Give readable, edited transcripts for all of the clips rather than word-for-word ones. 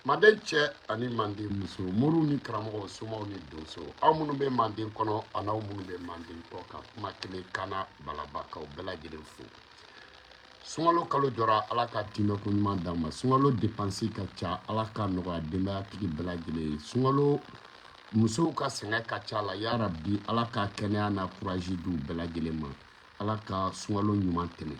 Manden cɛ ani manden muso, moriw ni karamɔgɔw, somaw ni donso, aw minnu bɛ manden kɔnɔ an'aw minnu bɛ manden kɔ kan, kuma kelen kana balabakaw bɛɛ lajɛlen fo. Sunkalo kalo jɔra, Ala ka timɛko ɲuman d'an ma. Sunkalo dépense ka ca, Ala ka nɔgɔya denbayatigi bɛɛ lajɛlen ye. Sunkalo musow ka sɛgɛn ka ca la, yarabi Ala ka kɛnɛya n'a courage d'u bɛɛ lajɛlen ma. Ala ka sunkalo ɲuman tɛmɛ.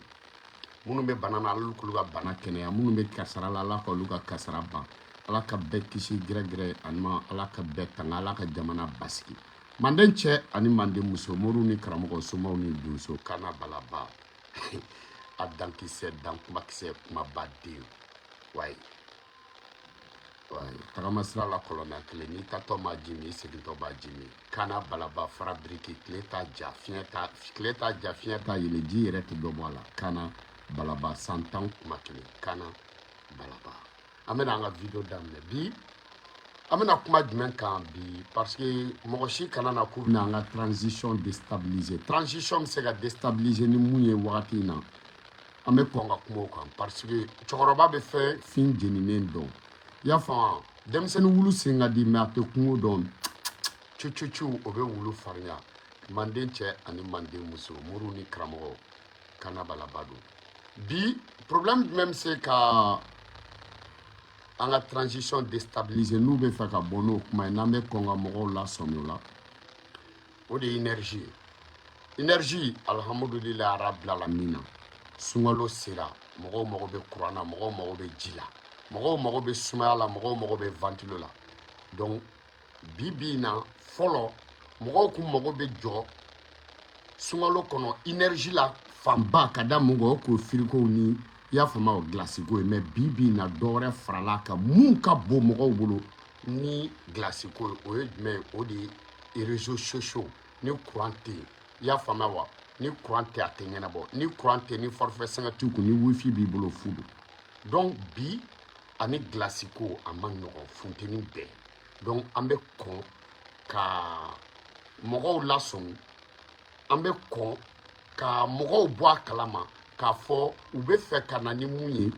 Minnu bɛ bana na, Ala k'olu ka bana kɛnɛya. Minnu bɛ kasara la, Ala k'olu ka kasara ban. Ala ka bɛɛ kisi gɛrɛgɛrɛ ani ma, Ala ka bɛɛ tanga, Ala ka jamana basigi. Manden cɛ ani manden muso, moriw ni karamɔgɔ, somaw ni donso, kana balaba a dankisɛ dankumakisɛ kumabaden wayi wayi. Tagama sira la kɔlɔnda kelen, n'i tatɔ ma ji min, i segintɔ b'a ji min. Kana balaba fara biriki, tile t'a ja fiɲɛ t'a, tile t'a ja fiɲɛ t'a yɛlɛ, ji yɛrɛ tɛ dɔ bɔ a la. Kana balaba san 10 kuma kelen, kana balaba. An bɛna an ka vidéo daminɛ bi. An bɛna kuma jumɛn kan bi? Parce que mɔgɔ si kana na k'u bɛna an ka transition déstabiliser. Transition bɛ se ka déstabiliser ni mun ye wagati in na, an bɛ kɔn ka kuma o kan, parce que cɛkɔrɔba bɛ fɛn fin jeninen dɔn, i y'a faamu? Denmisɛnnin wulu sen ka di, mais a tɛ kungo dɔn. Cucucu, o bɛ wulu farinya. Manden cɛ ani manden muso, moriw ni karamɔgɔw, kana balaba don. Bi problème jumɛn bɛ se ka an ka transition déstabiliser, n'u bɛ fɛ ka bɔ n'o kuma ye, n'an bɛ kɔn ka mɔgɔw lasɔmi o la? O de ye énergie ye. Énergie, alhamdulilayi rabbil alamina, sunkalo sera, mɔgɔw mago bɛ courant na, mɔgɔw mago bɛ ji la, mɔgɔw mago bɛ sumaya la, mɔgɔw mago bɛ ventilo la. Donc bi bi in na, fɔlɔ mɔgɔw kun mago bɛ jɔ sunkalo kɔnɔ énergie la fanba ka da mun kan? O k'o frigow ni, i y'a faamu, o glace ko ye. Mais bi bi in na, dɔ wɛrɛ farala a kan mun ka bon mɔgɔw bolo ni glace ko ye. O ye jumɛn ye? O de ye réseaux sociaux. Ni courant tɛ yen, i y'a faamuya wa, ni courant tɛ, a tɛ ɲɛnabɔ. Ni courant tɛ, ni forfait sɛngɛ t'u kun, ni wifi b'i bolo, fu don. Donc bi ani glace ko a ma nɔgɔn, funteni bɛɛ. Donc an bɛ kɔn ka mɔgɔw lasɔmi, an bɛ kɔn ka mɔgɔw bɔ a kalama k'a fɔ u bɛ fɛ ka na ni mun ye,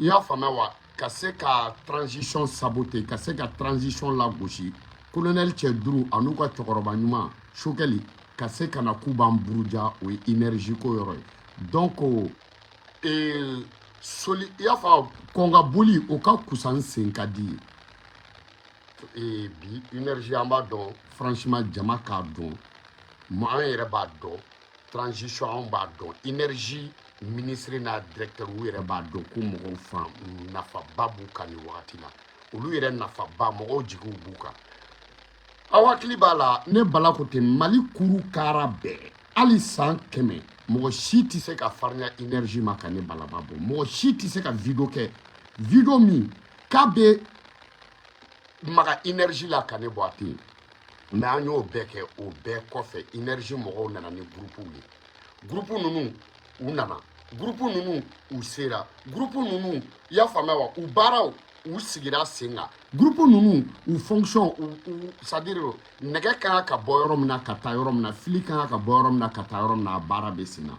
i y'a faamuya wa, ka se ka transition saboter, ka se ka transition lagosi. Colonel cɛ duuru an'u ka cɛkɔrɔba ɲuman Sokɛli ka se ka na k'u b'an buruja, o ye énergie ko yɔrɔ ye. Donc soli, i y'a faamu, kɔn ka boli, o ka kusa n sen ka di ye. Bi énergie, an b'a dɔn, franchement, jama k'a dɔn, an yɛrɛ b'a dɔn, transition anw b'a dɔn, énergie ministre n'a directeur u yɛrɛ b'a dɔn ko mɔgɔw fan nafaba b'u kan nin wagati la. Olu yɛrɛ nafaba, mɔgɔw jigiw b'u kan. Aw hakili b'a la, ne bala ko ten, Mali kuru kara bɛɛ, hali san 100, mɔgɔ si tɛ se ka farinya énergie ma ka ne balaba bɔ. Mɔgɔ si tɛ se ka vidéo kɛ, vidéo min k'a bɛ maga énergie la ka ne bɔ, a tɛ yen. Mais an y'o bɛɛ kɛ. O bɛɛ kɔfɛ, énergie mɔgɔw nana ni groupe ye. Groupe ninnu, u nana, groupe ninnu, u sera, groupe ninnu, i y'a faamuya wa, u baaraw, u sigira sen kan. Groupe ninnu, u fonction, u, c'est à dire nɛgɛ ka kan ka bɔ yɔrɔ min na ka taa yɔrɔ min na, fili ka kan ka bɔ yɔrɔ min na ka taa yɔrɔ min na, a baara bɛ sen na.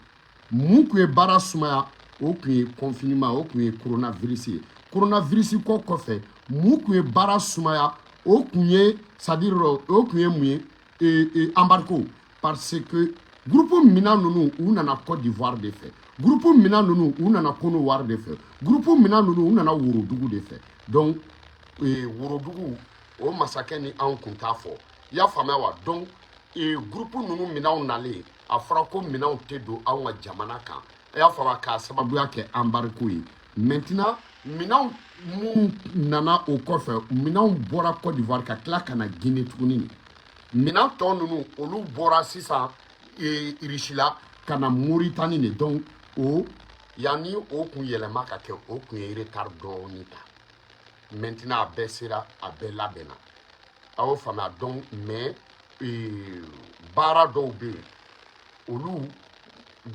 Mun tun ye baara sumaya? O tun ye confinement, o tun ye coronavirus ye. Coronavirus kɔ kɔfɛ, mun tun ye baara sumaya? O tun ye, c'est à dire o tun ye mun ye? Embargo. Parce que groupe minan ninnu, u nana Côte d'Ivoire de fɛ. Groupe minan ninnu, u nana Kɔnɔwari de fɛ. Groupe minan ninnu, u nana Worodugu de fɛ. Donc Worodugu o masakɛ ni anw kun t'a fɔ, i y'a faamuya wa? Donc groupe ninnu minɛnw nalen, a fɔra ko minɛnw tɛ don anw ka jamana kan, i y'a faamuya, k'a sababuya kɛ embargo ye. Maintenant, minɛnw mun nana o kɔfɛ? Minɛnw bɔra Côte d'Ivoire ka tila ka na Guinée tuguni. Minɛn tɔ ninnu, olu bɔra sisan Irisi la ka na Moritani de. Donc o yanni o kun yɛlɛma ka kɛ, o kun ye retard dɔɔni ta. Maintenant, a bɛɛ sera, a bɛɛ labɛnna, a y'o faamuya. Donc mais baara dɔw bɛ yen, olu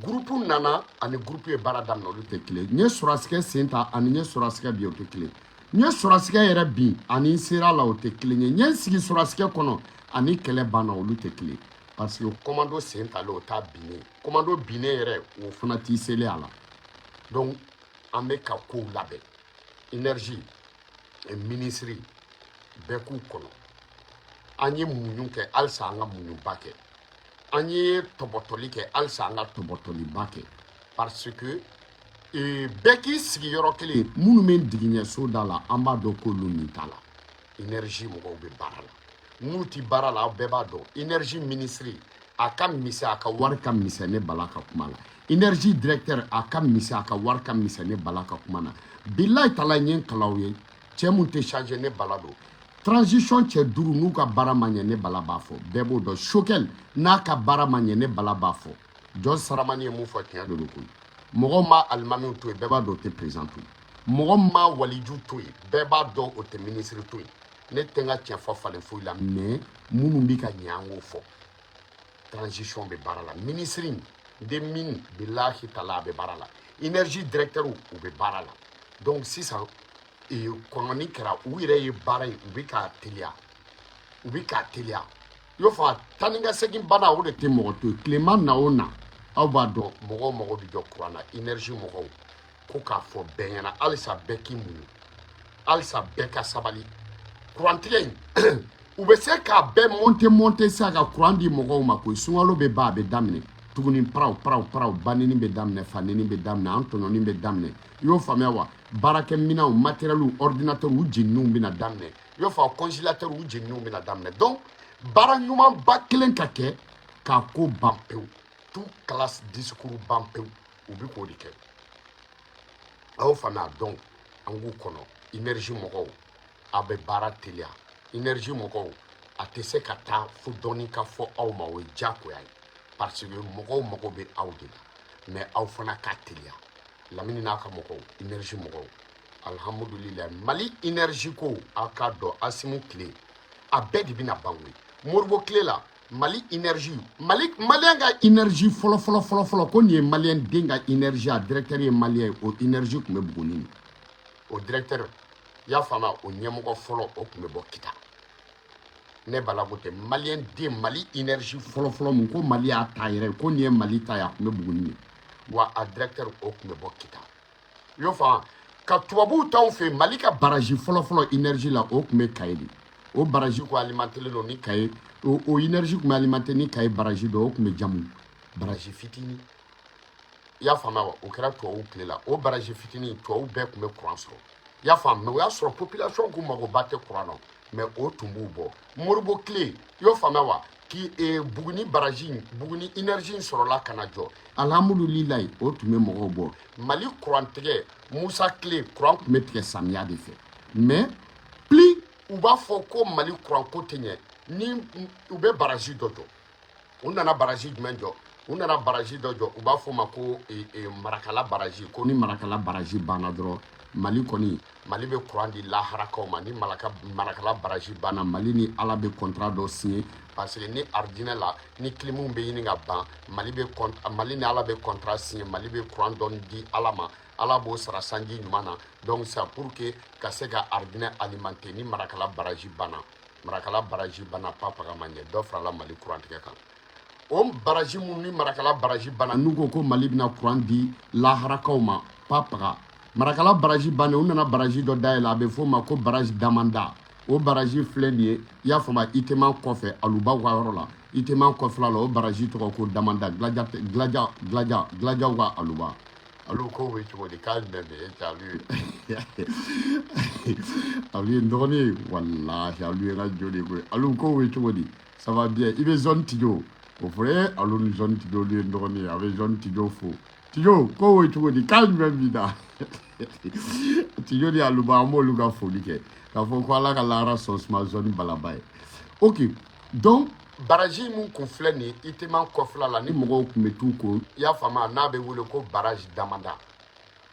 groupe nana ani groupe ye baara daminɛ, olu tɛ kelen. N ye sɔrɔsikɛ sen ta ani n ye sɔrɔsikɛ bin, o tɛ kelen. N ye sɔrɔsikɛ yɛrɛ bin ani n sera la, o tɛ kelen ye. N ye n sigi sɔrɔsikɛ kɔnɔ ani kɛlɛ banna, olu tɛ kelen, parce que commando sen talen, o t'a binnen. Commando binnen yɛrɛ, o fana t'i selen a la. Donc an bɛ ka kow labɛn. Énergie Minisiri bɛɛ k'u kɔnɔ. An ye muɲu kɛ, halisa an ka muɲuba kɛ. An ye tɔbɔtɔli kɛ, halisa an ka tɔbɔtɔliba kɛ, parce que bɛɛ k'i sigi yɔrɔ kelen. Minnu bɛ digiɲɛso da la, an b'a dɔn k'olu nin t'a la. Énergie mɔgɔw bɛ baara la, n'u ti baara la, aw bɛɛ b'a dɔn. Énergie ministre, a ka misɛn, a ka wari ka misɛn, ne Bala ka kuma la. Énergie directeur, a ka misɛn, a ka wari ka misɛn, ne Bala ka kuma na. Bilayi tala, n ye n kalaw ye, cɛ mun tɛ changer, ne Bala don. Transition cɛ duuru, n'u ka baara ma ɲɛ, ne Bala b'a fɔ, bɛɛ b'o dɔn. Choguel, n'a ka baara ma ɲɛ, ne Bala b'a fɔ. Jɔn Saramani ye mun fɔ, tiɲɛ de don koyi. Mɔgɔ ma alimamiw to yen, bɛɛ b'a dɔn o tɛ président to yen. Mɔgɔ ma waliju to yen, bɛɛ b'a dɔn o tɛ ministre to yen. Ne tɛ n ka tiɲɛ fɔ falen foyi la, mais minnu bɛ ka ɲɛ, an k'o fɔ. Transition bɛ baara la. Ministre de mine, bilahi tala, a bɛ baara la. Énergie directeur, u bɛ baara la. Donc sisan kɔnɔni kɛra, u yɛrɛ ye baara ye, u bɛ k'a teliya, u bɛ k'a teliya. I y'o fɔ, taa ni ka segin bana, o de tɛ mɔgɔ to yen. Tilema na o na, aw b'a dɔn, mɔgɔw mago bɛ jɔ kuran na. Énergie mɔgɔw ko k'a fɔ bɛɛ ɲɛna, halisa bɛɛ k'i muɲu, halisa bɛɛ ka sabali. Kurantigɛ in, u bɛ se k'a bɛɛ monter monter sisan ka kuran di mɔgɔw ma koyi. Sunkalo bɛ ban, a bɛ daminɛ tuguni, paraw paraw paraw, baneni bɛ daminɛ, faneni bɛ daminɛ, an tɔɲɔni bɛ daminɛ. I y'o faamuya wa? Baarakɛminɛnw, matériels, ordinateur, u jeniniw bɛna daminɛ. I y'o faamu? Congélateur, u jeniniw bɛna daminɛ. Donc baara ɲumanba kelen ka kɛ k'a ko ban pewu, tout classe discours ban pewu, u bɛ k'o de kɛ. A y'o faamuya? Donc an k'u kɔnɔ. Énergie mɔgɔw, a bɛ baara teliya. Énergie mɔgɔw, a tɛ se ka taa fo dɔɔni ka fɔ aw ma, o ye diyagoya ye, parce que mɔgɔw mago bɛ aw de la. Mais aw fana ka teliya. Lamini n'a ka mɔgɔw, énergie mɔgɔw, alhamdulilayi. Mali énergie ko, aw k'a dɔn, Asimu tile, a bɛɛ de bɛna ban koyi. Moribo tile la, Mali énergie, Mali, malien ka énergie fɔlɔ fɔlɔ fɔlɔ fɔlɔ, ko nin ye malien den ka énergie, a directeur ye malien ye, o énergie tun bɛ Buguni de. O directeur, i y'a faamuya, o ɲɛmɔgɔ fɔlɔ, o tun bɛ bɔ Kita. Ne Bala ko tɛ, malien den, Mali énergie fɔlɔ fɔlɔ mun ko Mali y'a ta yɛrɛ, ko nin ye Mali ta ye, a tun bɛ Buguni de wa, a directeur, o tun bɛ bɔ Kita. I y'o faamu? Ka tubabuw t'anw fɛ yen, Mali ka barrage fɔlɔ fɔlɔ énergie la, o tun bɛ Kaye de. O barrage ko alimenté don ni Kaye, o énergie tun bɛ alimenté ni Kaye barrage dɔ, o tun bɛ Jamu, barrage fitinin. I y'a faamuya wa? O kɛra tubabuw tile la. O barrage fitinin, tubabuw bɛɛ tun bɛ courant sɔrɔ. I y'a faamu? Mais o y'a sɔrɔ population kun magoba tɛ courant na, mais o tun b'u bɔ. Moribo tile, i y'o faamuya wa? Ki Buguni barrage in, Buguni énergie in sɔrɔla ka na jɔ, alhamdulilayi, o tun bɛ mɔgɔw bɔ. Mali courant tigɛ, Musa tile, courant tun bɛ tigɛ samiya de fɛ, mais plus u b'a fɔ ko Mali courant ko tɛ ɲɛ, ni u bɛ barrage dɔ jɔ. U nana barrage jumɛn jɔ? U nana barrage dɔ jɔ, u b'a fɔ o ma ko Marakala barrage. Ko ni Marakala barrage banna dɔrɔn, Mali kɔni, Mali bɛ courant di laharakaw ma. Ni malaka Marakala barrage banna, Mali ni Ala bɛ contrat dɔ signé, parce que ni arijinɛ la, ni clim bɛ ɲini ka ban, Mali bɛ Mali ni Ala bɛ contrat signé, Mali bɛ courant dɔɔni di Ala ma, Ala b'o sara sanji ɲuman na. Donc c'est pour que ka se ka arijinɛ alimenter. Ni Marakala barrage banna, Marakala barrage banna, papaga ma ɲɛ, dɔ farala Mali courant tigɛ kan. O barrage mun ni Marakala barrage banna, n'u ko ko Mali bɛna courant di laharakaw ma, papaga, Marakala barrage bannen, u nana barrage dɔ dayɛlɛ, a bɛ f'o ma ko barrage Damanda. O barrage filɛ nin ye, i y'a faamu, Itema kɔfɛ, alubaw ka yɔrɔ la, Itema kɔfɛla la, o barrage tɔgɔ ko Damanda. Glaja glaja glaja glajaw ka aluba, alu ko bɛ cogo di? K'a jumɛn bɛ e cɛ? Alu ye, alu ye n dɔgɔnin ye, walahi, alu ye n ka jo de koyi. Alu ko bɛ cogo di? Ça va bien? I bɛ zone Tijo, o fɔra e alu ni zone Tijo, olu ye n dɔgɔnin ye. A bɛ zone Tijo fo. Tijo ko bɛ cogo di? K'a jumɛn b'i da? Tijo ni aluba, an b'olu ka foli kɛ k'a fɔ ko Ala ka lahara sɔn suma zone balaba ye. Ok, donc barrage mun kun filɛ nin ye Itema kɔfɛla la, ni mɔgɔw tun bɛ t'u ko, i y'a faamu, n'a bɛ wele ko barrage Damanda,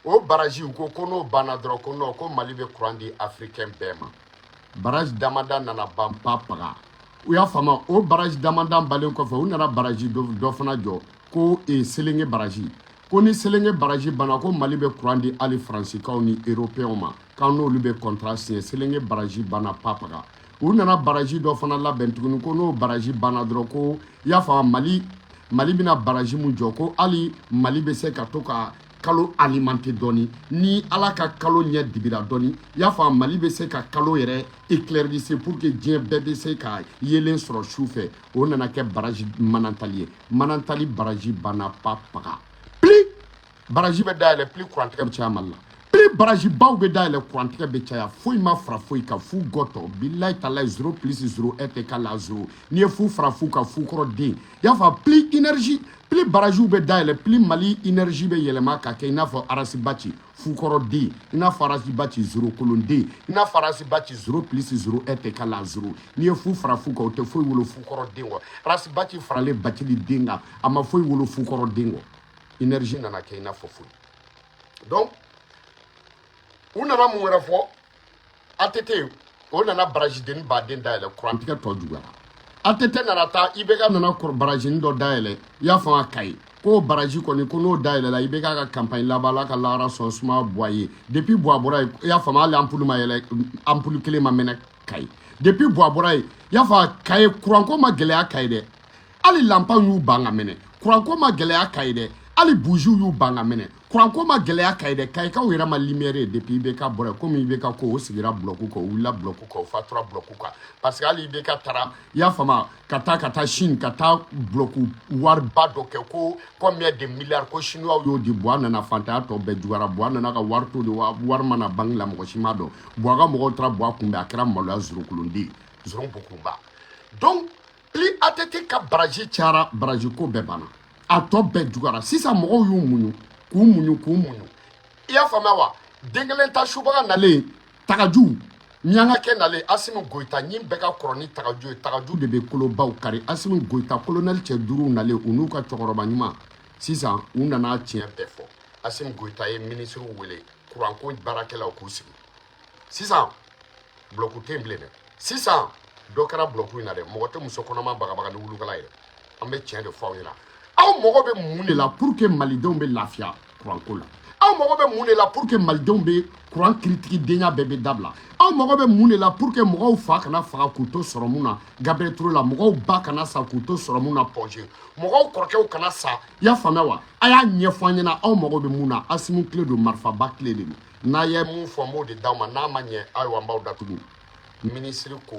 o barrage, u ko ko n'o banna dɔrɔn, ko non, ko Mali bɛ courant di africain bɛɛ ma. Barrage Damanda nana ban, pa paga. U y'a faamu, o barrage Damanda balen kɔfɛ, u nana barrage dɔ fana jɔ ko Selenge barrage. Ko ni Selenge barrage banna, ko Mali bɛ courant di hali Faransikaw ni européens ma, k'an n'olu bɛ contrat signé. Selenge barrage banna, pa paga. U nana barrage dɔ fana labɛn tuguni, ko n'o barrage banna dɔrɔn, ko i y'a faamu, Mali bɛna barrage mun jɔ, ko hali Mali bɛ se ka to ka kalo alimenter dɔɔni. Ni Ala ka kalo ɲɛ dibira dɔɔni, i y'a faamu, Mali bɛ se ka kalo yɛrɛ éclaircir pour que diɲɛ bɛɛ bɛ se ka yelen sɔrɔ su fɛ. O nana kɛ barrage Manantali ye. Manantali barrage banna pa paga. Plus barrage bɛ dayɛlɛ, plus kurantigɛ bɛ caya Mali la. Plus barrage baw bɛ dayɛlɛ, kurantigɛ bɛ caya. Foyi ma fara foyi kan, fu gɔtɔ. Bilayi talayi, 0 plus 0 est égal à 0. N'i ye fu fara fu kan, fu kɔrɔ den. I y'a faamu, plus énergie, plus barrage bɛ dayɛlɛ, plus Mali énergie bɛ yɛlɛma ka kɛ i n'a fɔ Ras Bath, fu kɔrɔ den, i n'a fɔ Ras Bath, 0 kolon den, i n'a fɔ Ras Bath, 0 plus 0 est égal à 0. N'i ye fu fara fu kan, o tɛ foyi wolo fu kɔrɔ den kɔ. Ras Bath faralen Bacili den kan, a ma foyi wolo fu kɔrɔ den kɔ. Énergie nana kɛ i n'a fɔ foyi. Donc u nana mun wɛrɛ fɔ? ATT, o nana barrage denni baden dayɛlɛ, kurantigɛ tɔ juguyara. ATT nana taa, IBK nana barrage dɔ dayɛlɛ, i y'a fɔ, a Kayi ko barrage kɔni, ko n'o dayɛlɛla, IBK ka campagne laban la ka lahara sɔn suma Buwa ye. Depuis Buwa bɔra yen, i y'a faamu, hali ampoule ma yɛlɛ, ampoule kelen ma mɛnɛ Kayi. Depuis Buwa bɔra yen, i y'a faamu, Kayi kuranko ma gɛlɛya Kayi dɛ, hali lanpanw y'u ban ka mɛnɛ. Kuranko ma gɛlɛya Kayi dɛ, hali bougiw y'u ban ka mɛnɛ. Kuranko ma gɛlɛya Kayi dɛ, Kayikaw yɛrɛ ma lumière ye depuis IBK bɔra yen. Komi IBK ko o sigira bloc kan, o wulila bloc kan, o fatura bloc kan, parce que hali IBK taara, i y'a faamu, ka taa Chine, ka taa bloc wariba dɔ kɛ, ko combien de milliards, ko Chinois y'o di. Buwa nana, fantanya tɔ bɛɛ juguyara. Buwa nana ka wari to de, wari mana banque la, mɔgɔ si m'a dɔn. Buwa ka mɔgɔw taara Buwa kunbɛn, a kɛra maloya zorokulonden zoron bukunba. Donc plus ATT ka barrage cayara, barrage ko bɛɛ banna, a tɔ bɛɛ juguyara. Sisan mɔgɔw y'u muɲu, k'u muɲu, k'u muɲu, i y'a faamuya wa? Den kelen ta subaga nalen, tagaju miyankakɛ nalen, Asimi Goyita ɲin bɛɛ ka kɔrɔ ni tagaju ye, tagaju de bɛ kolobaw kari. Asimi Goyita, colonel cɛ duuru nalen, u n'u ka cɛkɔrɔba ɲuman, sisan u nana tiɲɛ bɛɛ fɔ. Asimi Goyita ye minisiriw wele, kuranko baarakɛlaw, k'u sigi. Sisan bloc tɛ yen bilen dɛ, sisan dɔ kɛra bloc in na dɛ. Mɔgɔ tɛ muso kɔnɔma bagabaga ni wulukala ye dɛ. An bɛ tiɲɛ de fɔ aw ɲɛna. Aw mago bɛ mun de la pour que malidenw bɛ lafiya kuranko la? Aw mago bɛ mun de la pour que malidenw bɛ kuran kiritigidenya bɛɛ bɛ dabila? Aw mago bɛ mun de la pour que mɔgɔw fa kana faga k'u to sɔrɔ mun na Gabriel Touré la, mɔgɔw ba kana sa k'u to sɔrɔ mun na Point G, mɔgɔw kɔrɔkɛw kana sa, i y'a faamuya wa? A y'a ɲɛfɔ an ɲɛna, aw mago bɛ mun na. Asimu tile don, marifaba tile de don. N'a ye mun fɔ, n b'o de d'aw ma. N'a ma ɲɛ, ayiwa, n b'aw datugu. Minisiri ko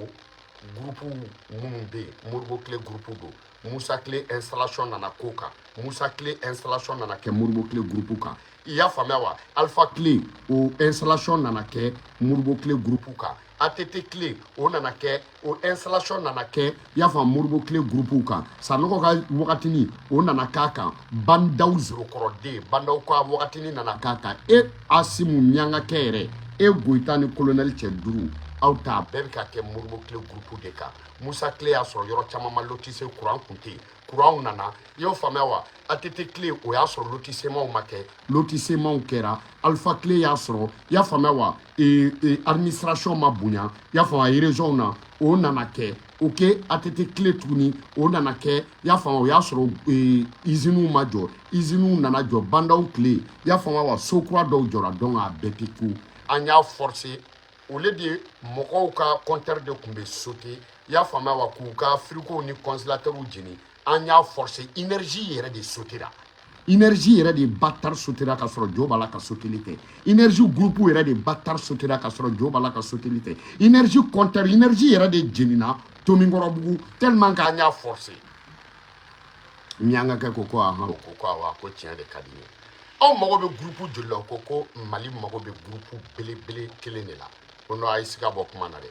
groupe minnu bɛ yen, Modibo Tile groupe don, Musa Tile installation nana ko kan, Musa Tile installation nana kɛ Modibo Tile groupe kan, i y'a faamuya wa? Alpha Tile, o installation nana kɛ Modibo Tile groupe kan. ATT Tile, o nana kɛ, o installation nana kɛ, i y'a faamu, Modibo Tile groupe kan. Sanɔgɔ ka wagatini, o nana k'a kan. Bandaw zorokɔrɔden, Bandaw ka wagatini nana k'a kan. E Asimu miyankakɛ yɛrɛ, e Goyita ni colonel cɛ duuru, aw ta bɛɛ bɛ ka kɛ Modibo Tile groupe de kan. Musa Tile y'a sɔrɔ yɔrɔ caman ma lotissé, courant kun tɛ yen, courant nana, i y'o faamuya wa? ATT Tile, o y'a sɔrɔ lotissement ma kɛ, lotissement kɛra. Alpha Tile y'a sɔrɔ, i y'a faamuya wa, administration ma bonya, i y'a faamuya, région na, o nana kɛ. O kɛ ATT tile tuguni, o nana kɛ, i y'a faamuya, o y'a sɔrɔ usines ma jɔ, usines nana jɔ. Bandaw tile, i y'a faamuya wa, so kura dɔw jɔra. Donc a bɛɛ tɛ ko an y'a forcer au lieu de mɔgɔw ka compteur de tun bɛ sauter, i y'a faamuya wa, k'u ka frigo ni congélateur jeni. An y'a forcer, énergie yɛrɛ de sautera, énergie yɛrɛ de batari sautera ka sɔrɔ jo b'a la ka sauteli kɛ. Énergie groupe yɛrɛ de batari sautera ka sɔrɔ jo b'a la ka sauteli kɛ. Énergie compteur, énergie yɛrɛ de jenina Tomikɔrɔbugu tellement qu'an y'a forcer. Miyankakɛ ko ahan, ko awɔ, ko tiɲɛ de ka di n ye. Aw mago bɛ groupe joli la? Ko Mali mago bɛ groupe belebele kelen de la. Ko non, a ye siga bɔ kuma na dɛ,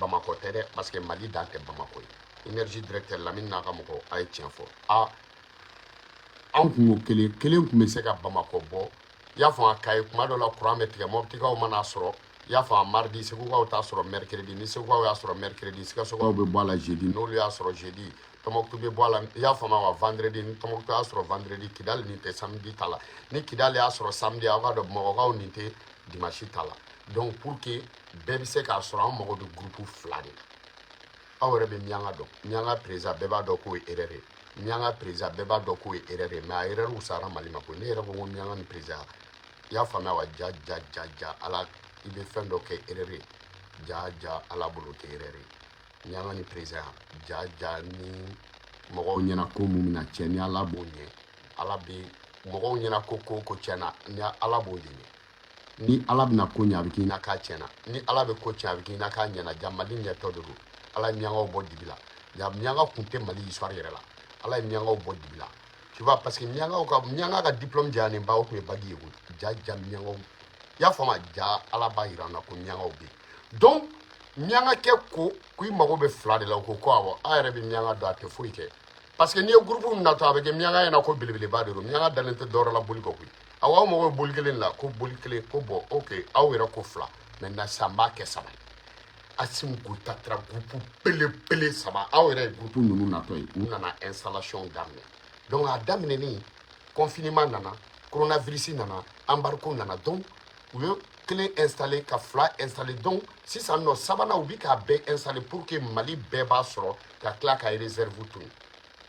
Bamakɔ tɛ dɛ, parce que Mali dan tɛ Bamakɔ ye. Énergie directeur Lamini n'a ka mɔgɔ, a ye tiɲɛ fɔ. A anw kun ko kelen kelen tun bɛ se ka Bamakɔ bɔ, i y'a faamu, Kayi kuma dɔ la courant bɛ tigɛ, Mɔpitikaw mana sɔrɔ, i y'a faamu, mardi, Segukaw t'a sɔrɔ mercredi. Ni Segukaw y'a sɔrɔ mercredi, Sikasokaw bɛ bɔ a la jeudi. N'olu y'a sɔrɔ jeudi, Tɔnbɔkutu bɛ bɔ a la, i y'a faamu wa, vendredi. Ni Tɔnbɔkutu y'a sɔrɔ vendredi, Kidali nin tɛ samedi ta la. Ni Kidali y'a sɔrɔ samedi, aw ka dɔn Bamakɔkaw nin tɛ dimanche ta la. Donc pour que bɛɛ bɛ se k'a sɔrɔ, an mago bɛ groupe fila de la. Aw yɛrɛ bɛ Miyanka dɔn, Miyanka président, bɛɛ b'a dɔn k'o ye erreur ye. Miyanka président, bɛɛ b'a dɔn k'o ye erreur ye, mais a erreur wusayara Mali ma koyi. Ne yɛrɛ ko Miyanka ni président, i y'a faamuya wa, ja ja ja ja Ala, i bɛ fɛn dɔ kɛ erreur ye, ja ja Ala bolo tɛ erreur ye. Miyanka ni président, ja ja ni mɔgɔw ɲɛna ko mun bɛna cɛ ni Ala b'o ɲɛ, Ala bɛ Mɔgɔw ɲɛna ko ko ko tiɲɛna, ni Ala b'o de ɲɛ. Ni Ala bɛna ko ɲɛ, a bɛ k'i na k'a tiɲɛna. Ni Ala bɛ ko tiɲɛ, a bɛ k'i na k'a ɲɛna. Ja Mali ɲɛtɔ de don. Ala ye miyankaw bɔ dibi la. Ja miyanka kun tɛ Mali histoire yɛrɛ la. Ala ye miyankaw bɔ dibi la, tu vois, parce que miyankaw ka miyanka ka diplôme jayanen ba, o tun ye bac ye koyi. Ja ja miyankaw, i y'a faamu? Ja Ala b'a yira an na ko miyankaw bɛ yen. Donc miyankakɛ ko ko i mago bɛ fila de la. O ko ko awɔ, a yɛrɛ bɛ miyanka dɔn, a tɛ foyi kɛ, parce que n'i ye groupe natɔ, a bɛ kɛ miyanka ɲɛna ko belebeleba de don. Miyanka dalen tɛ dɔwɛrɛ la boli kɔ koyi. Awɔ, aw mago bɛ boli kelen de la, ko boli kelen ko. Bɔn, ok, aw yɛrɛ ko fila. Maintenant sisan n b'a kɛ saba ye. Assimi Goïta taara groupe belebele saba. Aw yɛrɛ ye groupe ninnu natɔ ye, u nana installation daminɛ. Donc a daminɛnen, confinement nana, coronavirus nana, embargo nana. Donc u ye kelen installé, ka fila installé. Donc sisan nɔ, sabanan, u bi k'a bɛɛ installé pour que Mali bɛɛ b'a sɔrɔ, ka tila ka réserve to yen.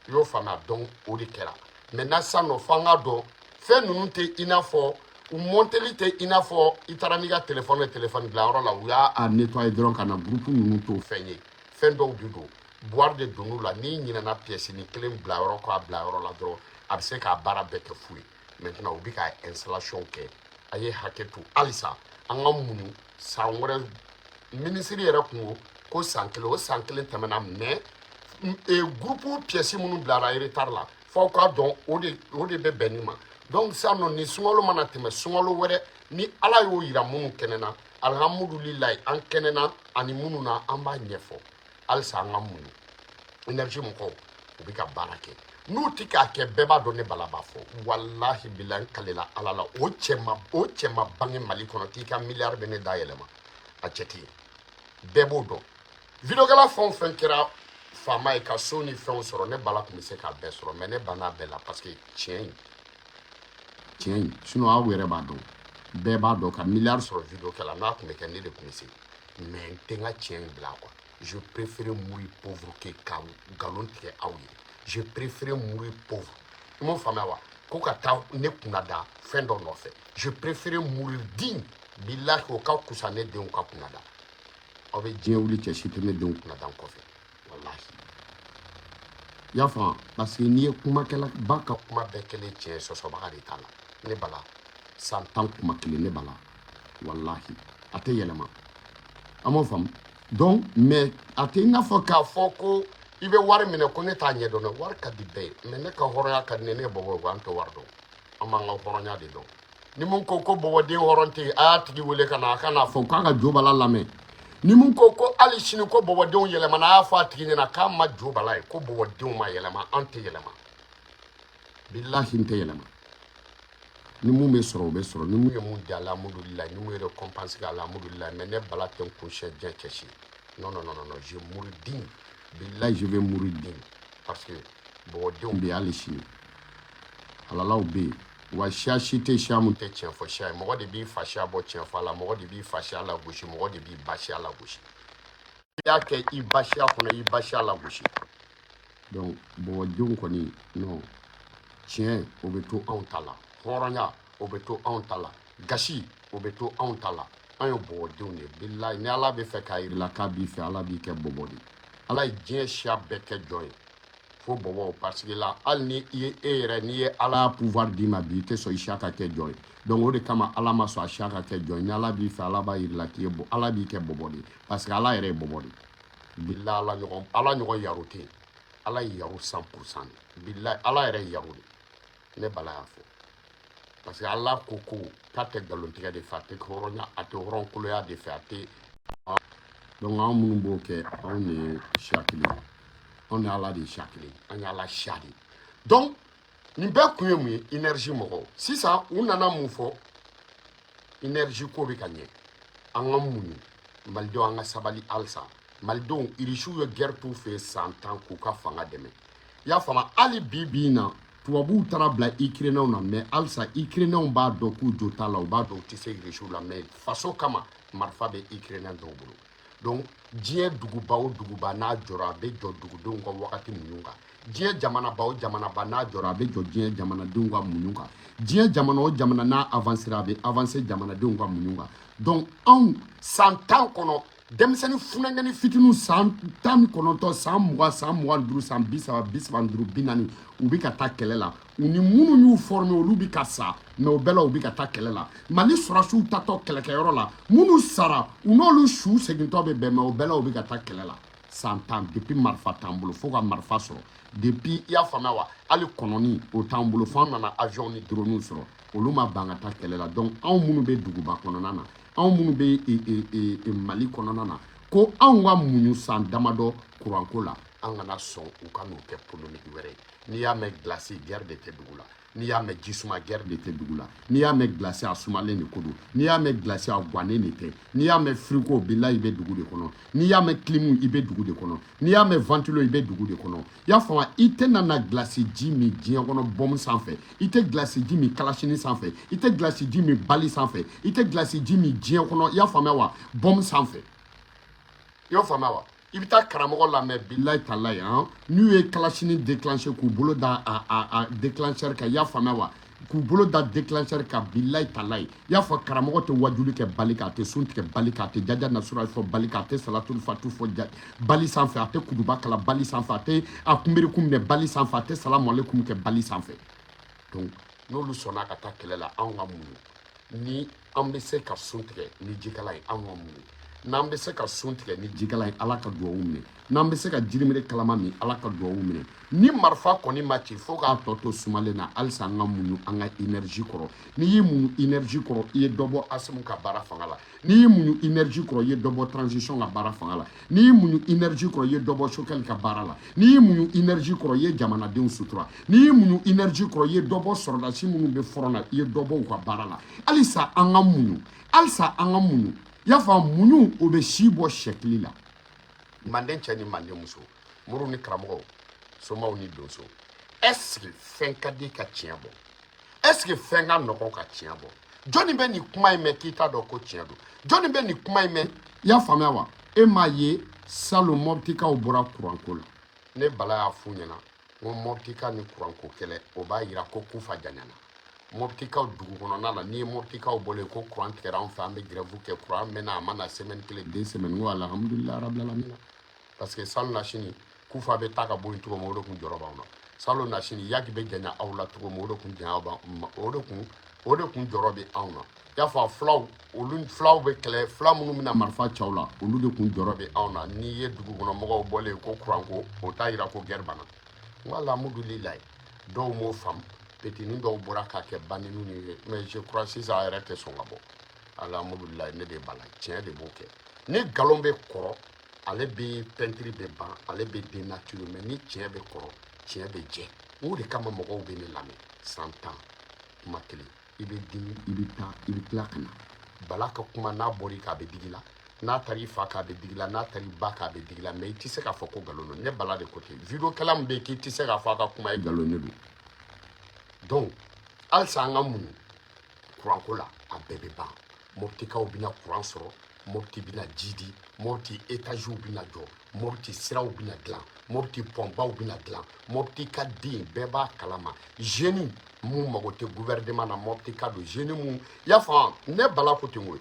I y'o faamuya? Donc o de kɛra. Maintenant sisan nɔ, f'an k'a dɔn, fɛn ninnu tɛ i n'a fɔ u monteli tɛ i n'a fɔ i taara n'i ka téléphone ye téléphone dilanyɔrɔ la, u y'a a nettoyer dɔrɔn ka na groupe ninnu to fɛn ye. Fɛn dɔw de don, boire de donn'u la. N'i ɲinɛna pièce ni kelen bila yɔrɔ kɔ, a bila yɔrɔ la dɔrɔn, a bɛ se k'a baara bɛɛ kɛ fu ye. Maintenant u bɛ ka installation kɛ. A ye hakɛ to halisa, an ka muɲu. San wɛrɛ, minisiri yɛrɛ kun ko ko san kelen, o san kelen tɛmɛna. Mais groupe pièce minnu bilara retard la, f'aw k'a dɔn, o de bɛ bɛn nin ma. Donc sisan nɔ, ni sunkalo mana tɛmɛ, sunkalo wɛrɛ, ni Ala y'o yira minnu kɛnɛ na, alihamudulilayi, an kɛnɛ na ani minnu na, an b'a ɲɛfɔ. Halisa an ka muɲu. Énergie mɔgɔw, u bɛ ka baara kɛ. N'u ti k'a kɛ, bɛɛ b'a dɔn. Ne bala b'a fɔ, walahi bila, n kalela Ala la, o cɛ ma, o cɛ ma bange Mali kɔnɔ k'i ka miliyari bɛ ne da yɛlɛma. A cɛ tɛ yen, bɛɛ b'o dɔn. Videokɛla fɛn o fɛn kɛra faama ye ka so ni fɛnw sɔrɔ, ne bala tun bɛ se k'a bɛɛ sɔrɔ, mais ne banna bɛɛ la, parce que tiɲɛ in, tiɲɛ in. Sinon aw yɛrɛ b'a dɔn, bɛɛ b'a dɔn, ka miliyari sɔrɔ videokɛla, n'a tun bɛ kɛ, ne de tun bɛ se, mais n tɛ n ka tiɲɛ in bila, quoi. Je préfère mourir pauvre que ka nkalon tigɛ aw ye. Je préfère mourir pauvre, i m'o faamuya wa? Ko ka taa ne kunna da fɛn dɔ nɔfɛ, je préfère mourir digne. Bilahi, o ka kusa ne denw ka kunna da. Aw bɛ diɲɛ wuli, cɛ si tɛ ne denw kunna da n kɔfɛ, walahi. I y'a faamu? Parce que n'i ye kumakɛla ba ka kuma bɛɛ kɛlen tiɲɛ ye, sɔsɔbaga de t'a la. Ne bala, san 10 kuma kelen, ne bala, walahi, a tɛ yɛlɛma. An m'o faamu? Donc mais a tɛ i n'a fɔ k'a fɔ ko i bɛ wari minɛ ko ne t'a ɲɛdɔn dɛ. Wari ka di bɛɛ ye, mais ne ka hɔrɔnya ka di ne ye. Ne ye bɔbɔ ye, an tɛ wari dɔn, an b'an ka hɔrɔnya de dɔn. Ni mun ko ko bɔbɔden hɔrɔn tɛ yen, a y'a tigi wele ka na, a ka n'a fɔ k'a ka jo bala lamɛn. Ni mun ko ko hali sini ko bɔbɔdenw yɛlɛmana, a y'a fɔ a tigi ɲɛna k'a ma jo bala ye ko bɔbɔdenw ma yɛlɛma. An tɛ yɛlɛma, bilahi, n tɛ yɛlɛma. Ni mun bɛ sɔrɔ, o bɛ sɔrɔ. Ni mun ye mun di, alhamdulilayi. Ni mun ye récompense kɛ, alhamdulilayi. Mais ne bala tɛ n kun siɲɛ diɲɛ cɛ si. Non, non, non, non, je mourir digne. Bilahi, je vais mourir digne, parce que bɔbɔdenw bɛ yen hali sini, halalaw bɛ yen. Wa siya si tɛ siya mun tɛ tiɲɛ fɔ siya ye. Mɔgɔ de b'i fa siya bɔ tiɲɛ fɔ a la, mɔgɔ de b'i fa siya lagosi, mɔgɔ de b'i ba siya lagosi. I y'a kɛ i ba siya kɔnɔ, i ba siya lagosi. Donc bɔbɔdenw kɔni, non, tiɲɛ o bɛ to anw ta la, hɔrɔnya o bɛ to anw ta la, gasi o bɛ to anw ta la. An ye bɔbɔdenw de ye, bilahi. Ni Ala bɛ fɛ k'a yir'i la k'a b'i fɛ, Ala b'i kɛ bɔbɔ de. Ala ye diɲɛ siya bɛɛ kɛ jɔn ye fo bɔbɔw, parce que la, hali ni i ye e yɛrɛ, n'i ye Ala pouvoir d'i ma bi, i tɛ sɔn i siya ka kɛ jɔn ye. Donc o de kama Ala ma sɔn a siya ka kɛ jɔn ye. Ni Ala b'i fɛ, Ala b'a yir'i la k'i ye bɔ, Ala b'i kɛ bɔbɔ de, parce que Ala yɛrɛ ye bɔbɔ de. Bilahi, Ala ɲɔgɔn, Ala ɲɔgɔn yaro tɛ yen. Ala ye yaro 100% de. Bilahi, Ala yɛrɛ ye yaro de. Ne bala y'a fɔ, parce que Ala ko ko k'a tɛ nkalontigɛ de fɛ, a tɛ hɔrɔnya, a tɛ hɔrɔnkoloya de fɛ, a tɛ. Donc anw minnu b'o kɛ, anw de ye siya kelen ye. Anw ni Ala de ye siya kelen ye, an ye Ala siya de ye. Donc nin bɛɛ kun ye mun ye? Énergie mɔgɔw sisan, u nana mun fɔ? Énergie ko bɛ ka ɲɛ. An ka muɲu, malidenw, an ka sabali halisa. Malidenw, irisiw ye guerre t'u fɛ yen san 10 k'u ka fanga dɛmɛ, i y'a faamu? Hali bi bi in na, tubabuw taara bila Ukrainien na, mais halisa Ukrainien b'a dɔn k'u jo t'a la, u b'a dɔn u tɛ se irisiw la, mais faso kama, marifa bɛ Ukrainien dɔw bolo. Donc diɲɛ duguba o duguba n'a jɔra, a bɛ jɔ dugudenw ka wagati muɲu kan. Diɲɛ jamanaba o jamanaba n'a jɔra, a bɛ jɔ diɲɛ jamanadenw ka muɲu kan. Diɲɛ jamana o jamana n'a avancera, a bɛ avancer jamanadenw ka muɲu kan. Donc anw, san 10 kɔnɔ, Denmisɛnnin funankɛnin fitininw, san 19, san 20, san 25, san 30, 35, 40, u bɛ ka taa kɛlɛ la. U ni minnu y'u former, olu bɛ ka sa, mais o bɛɛ la, u bɛ ka taa kɛlɛ la. Mali sɔrɔdasiw tatɔ kɛlɛkɛyɔrɔ la, minnu sara, u n'olu su segintɔ bɛ bɛn, mais o bɛɛ la, u bɛ ka taa kɛlɛ la. San 10, depuis marifa t'an bolo fo ka marifa sɔrɔ, depuis, i y'a faamuya wa, hali kɔnɔni o t'an bolo, fo an nana avion ni drone sɔrɔ, olu ma ban ka taa kɛlɛ la. Donc anw minnu bɛ duguba kɔnɔna na, anw minnu bɛ Mali kɔnɔna na, ko anw ka muɲu san damadɔ kuranko la. An kana sɔn u ka n'u kɛ polémique wɛrɛ ye. N'i y'a mɛn glace, guerre de tɛ dugu la. N'i y'a mɛn jisuma, guerre de tɛ dugu la. N'i y'a mɛn glace, a sumalen de ko don. N'i y'a mɛn glace, a gannen de tɛ. N'i y'a mɛn frigo, bilahi, i bɛ dugu de kɔnɔ. N'i y'a mɛn clim, i bɛ dugu de kɔnɔ. N'i y'a mɛn ventilo, i bɛ dugu de kɔnɔ. I y'a faamu? I tɛna na glace ji min diɲɛ kɔnɔ bombe sanfɛ. I tɛ glace ji min kalasini sanfɛ. I tɛ glace ji min bali sanfɛ. I tɛ glace ji min diɲɛ kɔnɔ, i y'a faamuya wa, bombe sanfɛ. I y'a faamuya wa? I bɛ taa karamɔgɔ lamɛn, bilayi talayi, han, n'u ye kalasini déclencher k'u bolo da a déclencheur kan, i y'a faamuya wa, k'u bolo da déclencheur kan, bilayi talayi, i y'a fɔ, karamɔgɔ tɛ wajuli kɛ bali kan, a tɛ sun tigɛ bali kan, a tɛ jaja nasura fɔ bali kan, a tɛ salatul fatu fɔ bali sanfɛ, a tɛ kuduba kala bali sanfɛ, a tɛ a kunbiriku minɛ bali sanfɛ, a tɛ salamu aleykum kɛ bali sanfɛ. Donc n'olu sɔnna ka taa kɛlɛ la, anw ka muɲu. Ni an bɛ se ka sun tigɛ ni jikala ye, anw ka muɲu. N'an bɛ se ka sun tigɛ ni jikala ye, Ala ka duwawu minɛ. N'an bɛ se ka jirimere kalama min, Ala ka duwawu minɛ. Ni marifa kɔni ma ci fo k'a tɔ to sumalen na, halisa an ka muɲu an ka énergie kɔrɔ. N'i y'i muɲu énergie kɔrɔ, i ye dɔ bɔ Asimu ka baara fanga la. N'i y'i muɲu énergie kɔrɔ, i ye dɔ bɔ transition ka baara fanga la. N'i y'i muɲu énergie kɔrɔ, i ye dɔ bɔ Choguel ka baara la. N'i y'i muɲu énergie kɔrɔ, i ye jamanadenw sutura. N'i y'i muɲu énergie kɔrɔ, i ye dɔ bɔ sɔrɔdasi minnu bɛ front na, i ye dɔ bɔ u ka baara la. Halisa an ka muɲu, halisa an ka muɲu. I y'a faamu? Muɲu, o bɛ si bɔ sɛkili la. Manden cɛ ni manden muso, moriw ni karamɔgɔw, somaw ni donso, est ce que fɛn ka di ka tiɲɛ bɔ? Est ce que fɛn ka nɔgɔn ka tiɲɛ bɔ? Jɔnni bɛ nin kuma in mɛn k'i t'a dɔn ko tiɲɛ don? Jɔnni bɛ nin kuma in mɛn? I y'a faamuya wa? E m'a ye, salon Mɔpitikaw bɔra kuranko la. Ne Bala y'a f'u ɲɛna n ko Mɔpitika ni kuranko kɛlɛ, o b'a yira ko kufa janyana Mɔpitikaw dugu kɔnɔna la. N'i ye Mɔpitikaw bɔlen ko kuran tigɛra anw fɛ, an bɛ grève kɛ, kuran mɛnna, a ma na semaine kelen, 2 semaines. N ko alhamdulilayi rabil alamina, parce que salon na sini kufa bɛ taa ka bɔ yen cogo min, o de kun jɔrɔ b'anw na. Salon na sini yaki bɛ janya aw la cogo min, o de kun janya b'an, o de kun jɔrɔ bɛ anw na. I y'a fɔ, fulaw, olu fulaw bɛ kɛlɛ, fula minnu bɛna marifa ci aw la, olu de kun jɔrɔ bɛ anw na. N'i ye dugu kɔnɔ mɔgɔw bɔlen ko kuranko, o t'a yira ko guerre banna. N ko alhamdulilayi. Dɔw m'o faamu, petini dɔw bɔra k'a kɛ baniniw ye, mais je crois sisan a yɛrɛ tɛ sɔn ka bɔ. Alhamdulilayi, ne de b'a la, tiɲɛ de b'o kɛ. Ni nkalon bɛ kɔrɔ, ale bɛ pɛntiri bɛ ban, ale bɛ dénaturé, mais ni tiɲɛ bɛ kɔrɔ, tiɲɛ bɛ jɛ. O de kama mɔgɔw bɛ ne lamɛn. San 10, kuma kelen, i bɛ dimi, i bɛ taa, i bɛ tila ka na. Bala ka kuma, n'a bɔr'i kan, a bɛ digi la. N'a taara i fa kan, a bɛ digi la. N'a taara i ba kan, a bɛ digi la. Mais i tɛ se k'a fɔ ko nkalon don. Ne Bala de ko ten. Vidéo kɛla min bɛ yen k'i tɛ se k'a fɔ a ka kuma ye nkalon ne don. Donc halisa an ka muɲu kuranko la, a bɛɛ bɛ ban. Mɔpitikaw bɛna kuran sɔrɔ, Mɔpiti bɛna ji di, Mɔpiti étagew bɛna jɔ, Mɔpiti siraw bɛna dilan, Mɔpiti pɔnbaw bɛna dilan. Mɔpiti ka den bɛɛ b'a kalama, jeune mun mago tɛ gouvernement na, Mɔpiti ka don jeune mun, i y'a faamu? Ne Bala ko ten koyi.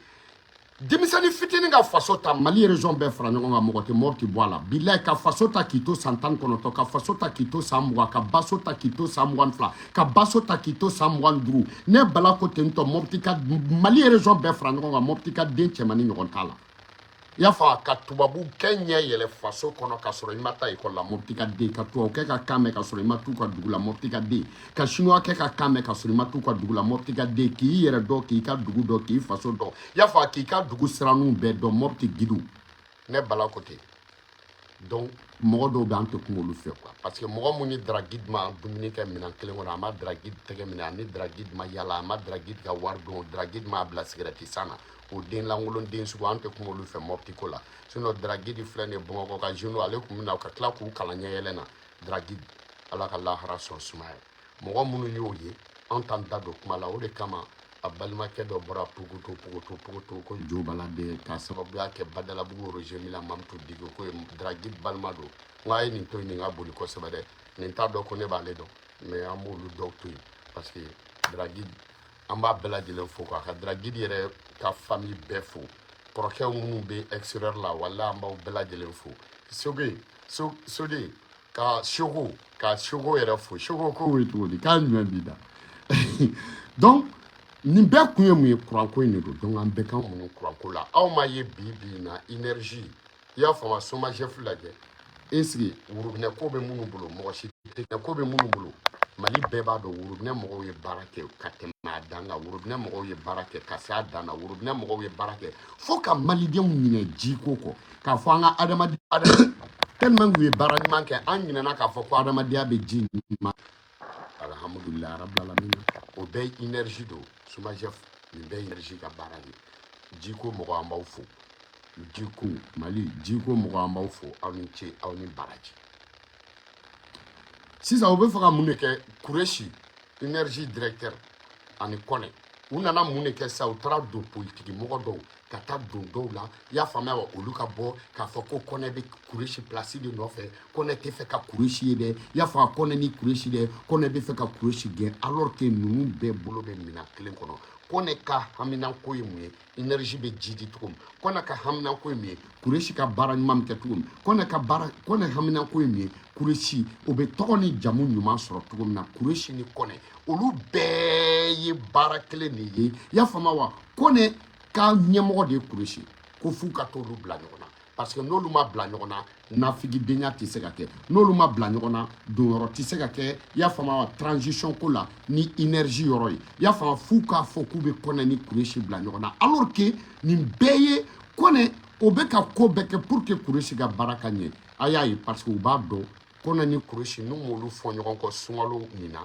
Denmisɛnnin fitinin ka faso ta, Mali région bɛɛ fara ɲɔgɔn kan, mɔgɔ tɛ Mɔpiti bɔ a la. Bilayi, ka faso ta k'i to san 19, ka faso ta k'i to san 20, ka baso ta k'i to san 22, ka baso ta k'i to san 25. Ne Bala ko ten tɔ. Mɔpiti ka Mali région bɛɛ fara ɲɔgɔn kan, Mɔpiti ka den cɛmannin ɲɔgɔn t'a la. I y'a fɔ, ka tubabu kɛ ɲɛ yɛlɛ faso kɔnɔ ka sɔrɔ i ma taa ekɔli la, Mɔpiti ka den. Ka tubabukɛ ka kan mɛn ka sɔrɔ i ma t'u ka dugu la, Mɔpiti ka den. Ka chinois kɛ ka kan mɛn ka sɔrɔ i ma t'u ka dugu la, Mɔpiti ka den. K'i yɛrɛ dɔn, k'i ka dugu dɔn, k'i faso dɔn, i y'a fɔ, k'i ka dugu siraninw bɛɛ dɔn, Mɔpiti gidiw. Ne Bala ko ten. Donc mɔgɔ dɔw bɛ, an tɛ kuma olu fɛ quoi, parce que mɔgɔ mun ni Dragid ma dumuni kɛ minɛn kelen kɔnɔ, a ma Dragid tɛgɛ minɛ, a ni Dragid ma yala, a ma Dragid ka wari dɔn, Dragid ma bila sigɛrɛti san na, o den lankolon den sugu, an tɛ kuma olu fɛ Mɔpiti ko la. Sinon Dragid filɛ nin ye, Bamakɔ ka jeune, ale kun bɛ na ka tila k'u kalan ɲɛ yɛlɛ na. Dragid, Ala ka lahara sɔn sumaya ye. Mɔgɔ minnu y'o ye, an t'an da don kuma la. O de kama a balimakɛ dɔ bɔra pugutu pugutu pugutu ko jobala den k'a sababuya kɛ Badalabugu Roger Mila Mamutu Diko ko ye Dragid balima don. N ko a ye nin to yen, nin ka boli kosɛbɛ dɛ. Nin t'a dɔn ko ne b'ale dɔn, mais an b'olu dɔw to yen, parce que Dragid, an b'a bɛɛ lajɛlen fo k'a ka Dragid yɛrɛ ka famille bɛɛ fo. Kɔrɔkɛw minnu bɛ extérieur la, walahi, an b'aw bɛɛ lajɛlen fo. Soge so soge ka Sogo, ka Sogo yɛrɛ fo. Sogo ko bɛ cogo di? K'a ɲuman b'i da. Donc nin bɛɛ kun ye mun ye? Kuranko in de don. Donc an bɛɛ kan muɲu kuranko la. Aw ma ye bi bi in na, énergie, i y'a faamu, SOMAGEP lajɛ. Est ce que worobinɛ ko bɛ minnu bolo, mɔgɔ si tɛ ko bɛ minnu bolo. Mali bɛɛ b'a dɔn, worobinɛ mɔgɔw ye baara kɛ ka tɛmɛ a dan kan. Worobinɛ mɔgɔw ye baara kɛ ka se a dan na. Worobinɛ mɔgɔw ye baara kɛ fo ka malidenw ɲinɛ jiko kɔ, k'a fɔ an ka adamadenya, tellement u ye baara ɲuman kɛ, an ɲinɛna k'a fɔ ko adamadenya bɛ ji ɲuman. Alhamdulilayi rabil alamina. O bɛɛ ye énergie don. SOMAGEP, nin bɛɛ ye énergie ka baara ye. Jiko mɔgɔ, an b'aw fo. Jiko Mali, jiko mɔgɔ, an b'aw fo. Aw ni ce, aw ni baraji. Sisan u bɛ fɛ ka mun de kɛ? Kuresi, énergie directeur, ani Kɔnɛ, u nana mun de kɛ sisan? U taara don politiki mɔgɔ dɔw ka taa don dɔw la, i y'a faamuya wa? Olu ka bɔ k'a fɔ ko Kɔnɛ bɛ Kuresi place de nɔfɛ, Kɔnɛ tɛ fɛ ka Kuresi ye dɛ, i y'a faamu? Kɔnɛ ni Kuresi dɛ, Kɔnɛ bɛ fɛ ka Kuresi gɛn, alors que ninnu bɛɛ bolo bɛ minɛn kelen kɔnɔ. Kɔnɛ ka haminanko ye mun ye? Énergie bɛ ji di cogo min. Kɔnɛ ka haminanko ye mun ye? Kuresi ka baara ɲuman bɛ kɛ cogo min. Kɔnɛ ka baara, Kɔnɛ haminanko ye mun ye? Kuresi o bɛ tɔgɔ ni jamu ɲuman sɔrɔ cogo min na. Kuresi ni Kɔnɛ, olu bɛɛ ye baara kelen de ye, i y'a faamu wa? Kɔnɛ ka ɲɛmɔgɔ de ye Kuresi, ko f'u ka t'olu bila ɲɔgɔn na, parce que n'olu ma bila ɲɔgɔn na, nafigidenya tɛ se ka kɛ. N'olu ma bila ɲɔgɔn na, donyɔrɔ tɛ se ka kɛ, i y'a faamu wa? Transition ko la ni énergie yɔrɔ ye, i y'a faamu, f'u k'a fɔ k'u bɛ Kɔnɛ ni Kuresi bila ɲɔgɔn na, alors que nin bɛɛ ye Kɔnɛ, o bɛ ka ko bɛɛ kɛ pour que Kuresi ka baara ka ɲɛ. A y'a ye, parce que u b'a dɔn Kɔnɛ ni Kuresi, n'u m'olu fɔ ɲɔgɔn kɔ sunkalo nin na,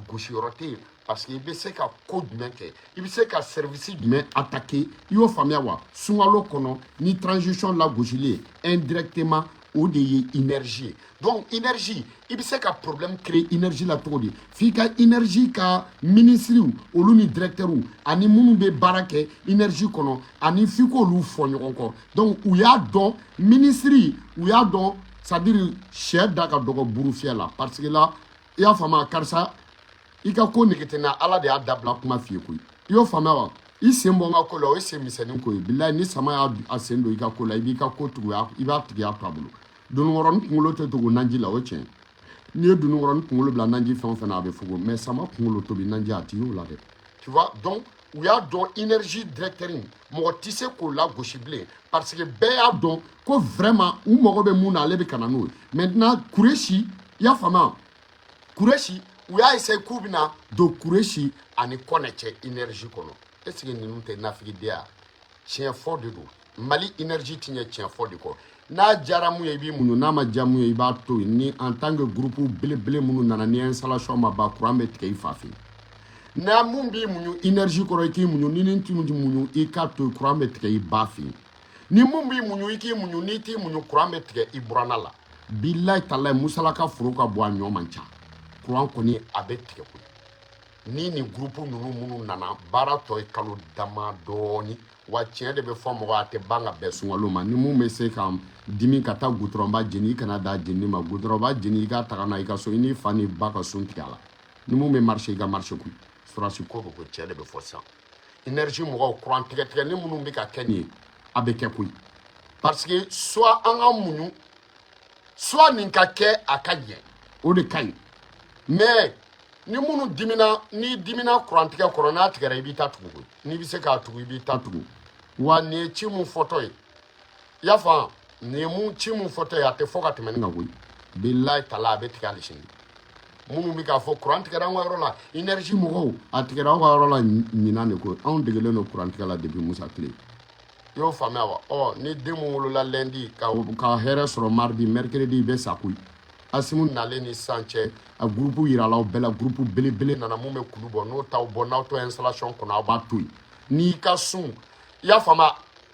gosi yɔrɔ tɛ yen. Parce que i bɛ se ka ko jumɛn kɛ? I bɛ se ka service jumɛn attaquer, i y'o faamuya wa, sunkalo kɔnɔ ni transition lagosilen ye indirectement? O de ye énergie ye. Donc énergie, i bɛ se ka problème créer énergie la cogo di? F'i ka énergie ka ministres, olu ni directeurs, ani minnu bɛ baara kɛ énergie kɔnɔ, ani f'i k'olu fɔ ɲɔgɔn kɔ. Donc u y'a dɔn, ministre, u y'a dɔn, c'est à dire sɛ da ka dɔgɔ buru fiyɛ la, parce que la, i y'a faamu, karisa, i ka ko nege tɛ n na. Ala de y'a dabila kuma f'i ye koyi, i y'o faamuya wa? I sen bɔ n ka ko la, o ye sen misɛnnin ko ye. Bilayi, ni sama y'a sen don i ka ko la, i b'i ka ko tugu, i b'a tigiya to a bolo. Dononkɔrɔnin kunkolo tɛ tugu naji la, o tiɲɛ. N'i ye dononkɔrɔnin kunkolo bila naji fɛn o fɛn na, a bɛ fugo, mais sama kunkolo tobi naji, a ti y'o la dɛ, tu vois. Donc u y'a dɔn, énergie directeur in, mɔgɔ tɛ se k'o lagosi bilen, parce que bɛɛ y'a dɔn ko vraiment u mago bɛ mun na, ale bɛ ka na n'o ye. Maintenant Kuresi, i y'a faamuya, Kuresi, u y'a essayer k'u bɛna don Kuresi ani Kɔnɛ cɛ énergie kɔnɔ. Est ce que ninnu tɛ nafigidenya? Tiɲɛ fɔ de don. Mali énergie ti ɲɛ tiɲɛ fɔ de kɔ. N'a diyara mun ye, i b'i muɲu. N'a ma diya mun ye, i b'a to yen. Ni en tant que groupe belebele minnu nana ni installation ma ban, courant bɛ tigɛ i fa fɛ yen. N'a mun b'i muɲu énergie kɔrɔ, i k'i muɲu. Ni nin tun ti muɲu, i k'a to yen, courant bɛ tigɛ i ba fɛ yen. Ni mun b'i muɲu, i k'i muɲu. N'i t'i muɲu, courant bɛ tigɛ i buranna la. Bilayi talayi, musalaka foro ka bon, a ɲɔ man ca. Courant kɔni, a bɛ tigɛ koyi. Ni nin groupe ninnu minnu nana, baara tɔ ye kalo dama dɔɔni wa. Tiɲɛ de bɛ fɔ mɔgɔ, a tɛ ban ka bɛn sunkalo ma. Ni mun bɛ se ka dimi ka taa gutɔrɔnba jeni, i kana da jeni ma. Gutɔrɔnba jeni, i ka taga n'a i ka so, i n'i fa ni ba ka sun tigɛ a la. Ni mun bɛ marché, i ka marché koyi. Surasi ko bɛ ko, tiɲɛ de bɛ fɔ sisan. Énergie mɔgɔw, courant tigɛ tigɛ ni minnu bɛ ka kɛ nin ye, a bɛ kɛ koyi, parce que soit an ka muɲu, soit nin ka kɛ, a ka ɲɛ, o de ka ɲi. Mais ni minnu dimina, n'i dimina courant tigɛ kɔrɔ, n'a tigɛra, i b'i ta tugu koyi. N'i bɛ se k'a tugu, i b'i ta tugu wa. Nin ye ci mun fɔtɔ ye, i y'a faamu, nin ye mun ci mun fɔtɔ ye, a tɛ fɔ ka tɛmɛ nin kan koyi. Bilayi tala, a bɛ tigɛ hali sini. Minnu bɛ k'a fɔ courant tigɛra an ka yɔrɔ la, énergie mɔgɔw, a tigɛra aw ka yɔrɔ la ɲinan de ko. Anw degelen don courant tigɛ la depuis Musa tile, i y'o faamuya wa? Ɔ, ni den mun wolola lundi ka hɛrɛ sɔrɔ mardi, mercredi, i bɛ sa koyi. Asimu nalen ni sisan cɛ, a groupe yirala aw bɛɛ la. Groupe belebele nana mun bɛ kulu bɔ, n'o t'aw bɔ, n'aw to installation kɔnɔ, aw b'a to yen. N'i ka sun, i y'a faamu,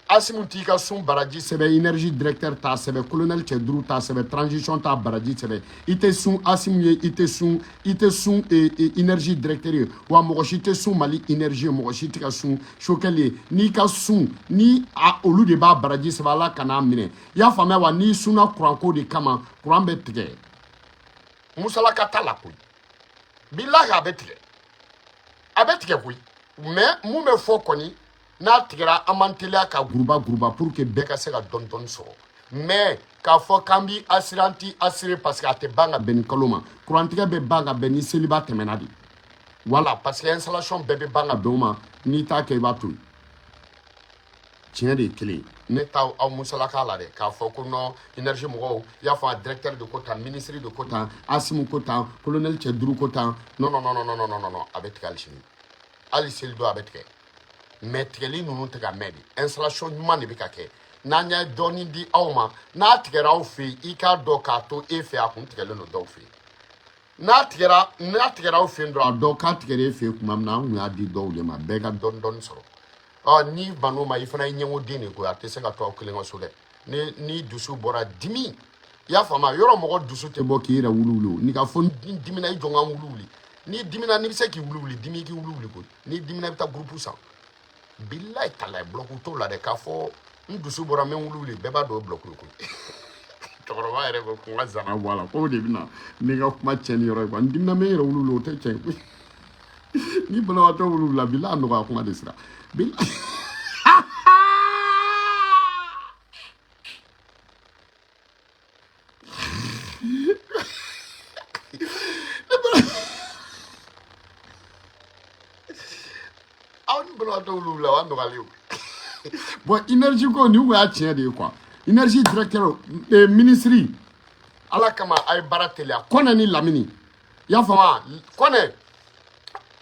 Asimu t'i ka sun baraji sɛbɛn, énergie directeur t'a sɛbɛn, colonel cɛ duuru t'a sɛbɛn, transition t'a baraji sɛbɛn. I tɛ sun Asimu ye, i tɛ sun, i tɛ sun énergie directeur ye wa. Mɔgɔ si tɛ sun Mali énergie ye, mɔgɔ si tɛ ka sun Choguel ye. N'i ka sun ni a, olu de b'a baraji sɛbɛn. Ala kan'a minɛ, i y'a faamuya wa? N'i sunna kuranko de kama, kuran bɛ tigɛ, musalaka t'a la koyi. Bilahi, a bɛ tigɛ, a bɛ tigɛ koyi. Mais mun bɛ fɔ kɔni? N'a tigɛra, an b'an teliya ka guruba guruba pour que bɛɛ ka se ka dɔɔni dɔɔni sɔrɔ. Mais k'a fɔ k'an b'i assurer, an t'i assurer, parce que a tɛ ban ka bɛn ni kalo ma. Kurantigɛ bɛ ban ka bɛn ni seliba tɛmɛna de. Voilà, parce que installation bɛɛ bɛ ban ka bɛn o ma. N'i t'a kɛ, i b'a to yen. Tiɲɛ de ye kelen ye. Ne t'aw aw musalaka la dɛ, k'a fɔ ko non, énergie mɔgɔw, i y'a fɔ a directeur de ko tan, ministre de ko tan, Asimu ko tan, colonel cɛ duuru ko tan. Non, non, non, non, non, non, non, non, a bɛ tigɛ hali sini, hali seli don a bɛ tigɛ. Mais tigɛli ninnu tɛ ka mɛn de, installation ɲuman de bɛ ka kɛ. N'an ye dɔɔnin di aw ma, n'a tigɛra aw fɛ yen, i k'a dɔn k'a to e fɛ, a kun tigɛlen don dɔw fɛ yen. N'a tigɛra aw fɛ yen dɔrɔn, a dɔn k'a tigɛra e fɛ yen tuma min na, an kun y'a di dɔw de ma, bɛɛ ka dɔɔnin dɔɔnin sɔrɔ. Ɔ, n'i ban'o ma, i fana ye ɲɛngo de koyi. A tɛ se ka to aw kelen ka so dɛ. Ni dusu bɔra dimi, i y'a faamu, yɔrɔ mɔgɔ dusu tɛ bɔ k'i yɛrɛ wuluwulu. N'i ka fɔ ni dimina, i jɔ n ka n wuluwuli. N'i dimina, n'i bɛ se k'i wuluwuli, dimi k'i wuluwuli koyi. N'i dimina, i bɛ taa groupe san. Bilayi talayi, bloc t'o la dɛ. K'a fɔ n dusu bɔra, n bɛ n wuluwuli, bɛɛ b'a dɔn o ye bloc ye koyi. Cɛkɔrɔba yɛrɛ ko ko n ka zana bɔ a la, k'o de bɛ na ni n ka kuma tiɲɛni yɔrɔ ye quoi. N dimina, n bɛ n yɛrɛ wuluwulu, o tɛ tiɲɛ koyi. Ni banabaatɔ wuluwulula, bilayi a nɔgɔya kuma de sira bilayi. Aw ni banabaatɔ wuluwulula, o y'a nɔgɔyalen ye. Bon, énergie ko nin kun y'a tiɲɛ de ye quoi. Énergie directeur, ministre, ala kama a ye baara teliya. Kɔnɛ ni Lamini, i y'a faamu, Kɔnɛ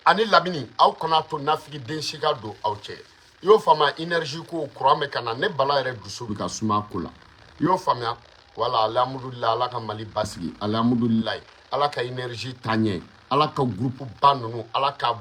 ani Lamini, aw kana to nafigi den si ka don aw cɛ. I y'o faamuya? Énergie ko, courant bɛ ka na. Ne Bala yɛrɛ dusu bɛ ka suma ko la, i y'o faamuya? Wala, alhamdulillah, ala ka Mali basigi. Alhamdulillah, ala ka énergie taa ɲɛ. Ala ka groupe ba ninnu, ala ka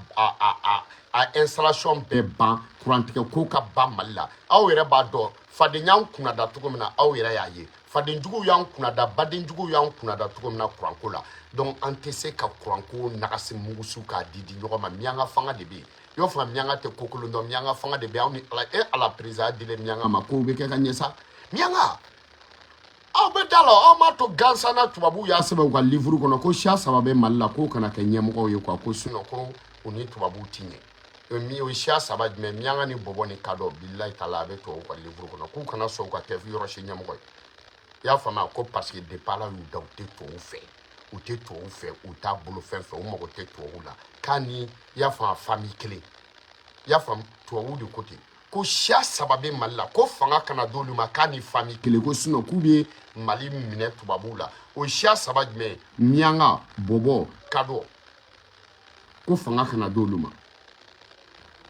a installation bɛɛ ban, kurantigɛ ko ka ban Mali la. Aw yɛrɛ b'a dɔn faden y'an kunnada cogo min na, aw yɛrɛ y'a ye fadenjuguw y'an kunnada, badenjuguw y'an kunnada cogo min na kuranko la. Donc an tɛ se ka kuranko nagasi mugusu k'a di di ɲɔgɔn ma. Miyanka fanga de bɛ yen, i y'o faamu? Miyanka tɛ ko kolon dɔn, miyanka fanga de bɛ yen. Aw ni ala, e ala, président dilen miyanka ma, kow bɛ kɛ ka ɲɛ sa. Miyanka, aw bɛ da la, aw m'a to gansan na. Tubabuw y'a sɛbɛn u ka livre kɔnɔ ko siya saba bɛ Mali la, k'o kana kɛ ɲɛmɔgɔw ye quoi, ko sinon ko u ni tubabuw ti ɲɛ. Mi o siya saba jumɛn? Miyanka ni bɔbɔ ni kadɔ. Bilayi tala, a bɛ tubabuw ka livre kɔnɔ k'u kana sɔn u ka kɛ yɔrɔ si ɲɛmɔgɔ ye. I y'a faamuya? Ko parce que depuis ala y'u da, u tɛ tubabuw fɛ, u tɛ tubabuw fɛ, u t'a bolo fɛn fɛ, u mago tɛ tubabuw la. K'a ni, i y'a faamu, famille kelen, i y'a faamu, tubabuw de ko ten ko siya saba bɛ Mali la, ko fanga kana d'olu ma, k'a ni famille kelen, ko sinon k'u bɛ Mali minɛ tubabuw la. O siya saba jumɛn? Miyanka, bɔbɔ, kadɔ. Ko fanga kana d'olu ma,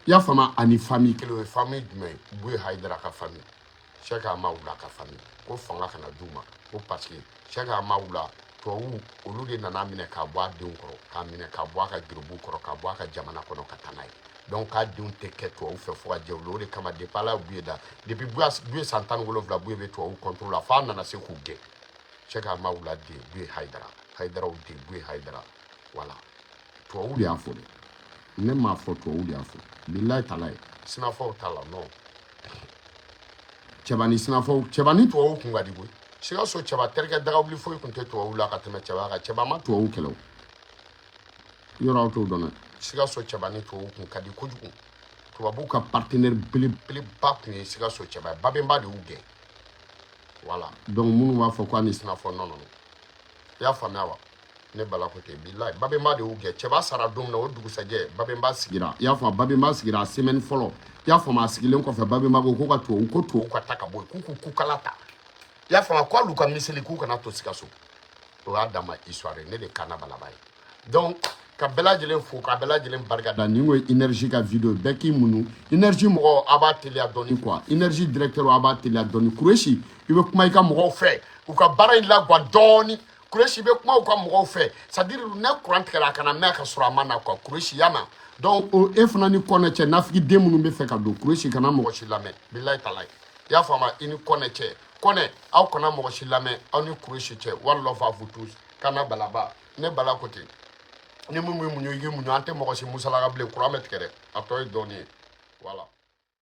i y'a faamu, ani famille kelen. O ye famille jumɛn? Buye Hayidara ka famille, Sɛki Amawula ka famille. Ko fanga kana d'u ma, ko parce que Sɛki Amawula, tubabu olu de nana minɛ k'a bɔ a denw kɔrɔ, k'a minɛ k'a bɔ a ka geribu kɔrɔ, k'a bɔ a ka jamana kɔnɔ ka taa n'a ye. Donc k'a denw tɛ kɛ tubabu fɛ fo ka jɛ wuli. O de kama depuis ala ye Buye da, depuis Buye san 17, Buye bɛ tubabu contrôle la f'a nana se k'u gɛn. Sɛki Amawula den Buye Hayidara, Hayidaraw den Buye Hayidara. Voilà, tubabu de y'a fɔ dɛ, ne m'a fɔ, tubabu de y'a fɔ. Bilayi tala ye, sinafɔw t'a la. Non, cɛba ni sinafɔw, cɛba ni tubabuw kun ka di koyi. Sikaso cɛba terikɛ dagawuli foyi kun tɛ tubabuw la ka tɛmɛ cɛba kan. Cɛba ma tubabuw kɛlɛ o, yɔrɔ aw t'o dɔn dɛ. Sikaso cɛba ni tubabuw kun ka di kojugu. Tubabuw ka partenaire belebeleba kun ye Sikaso cɛba ye. Babenba de y'u gɛn. Voilà, donc minnu b'a fɔ ko a ni sinafɔ, non, non, non, i y'a faamuya wa? Ne Bala ko ten, bilayi, Babenba de y'u gɛn. Cɛba sara don min na, o dugusajɛ Babenba sigira, i y'a faamu, Babenba sigira a semaine fɔlɔ, i y'a faamu, a sigilen kɔfɛ, Babenba ko ko ka tubabu, ko tubabu ka ta ka bɔ yen, k'u k'u kukala ta, i y'a faamu, ko hali u ka miseli k'u kana to Sikaso. O y'a dama histoire ye. Ne de kana balaba ye. Donc ka bɛɛ lajɛlen fo, ka bɛɛ lajɛlen barika da. Nin ko ye énergie ka vidéo, bɛɛ k'i muɲu. Énergie mɔgɔw, a b'a teliya dɔɔni quoi. Énergie directeur, a b'a teliya dɔɔni. Kuresi, i bɛ kuma i ka mɔgɔw fɛ, u ka baara in lagwan dɔɔni. Kuresi, i bɛ kuma u ka mɔgɔw fɛ, c'est à dire ne courant tigɛra, a kana mɛn ka sɔrɔ a ma na quoi. Kuresi, y'a mɛn? Donc o e fana ni Kɔnɛ cɛ, nafigi den minnu bɛ fɛ ka don, Kuresi kana mɔgɔ si lamɛn. Bilayi talayi, i y'a faamu, i ni Kɔnɛ cɛ, Kɔnɛ, aw kana mɔgɔ si lamɛn, aw ni Kuresi cɛ. One love à vous tous. Kana balaba, ne Bala ko ten. Ni mun b'i muɲu, i k'i muɲu. An tɛ mɔgɔ si musalaka bilen. Courant bɛ tigɛ dɛ, a tɔ ye dɔɔnin ye. Voilà.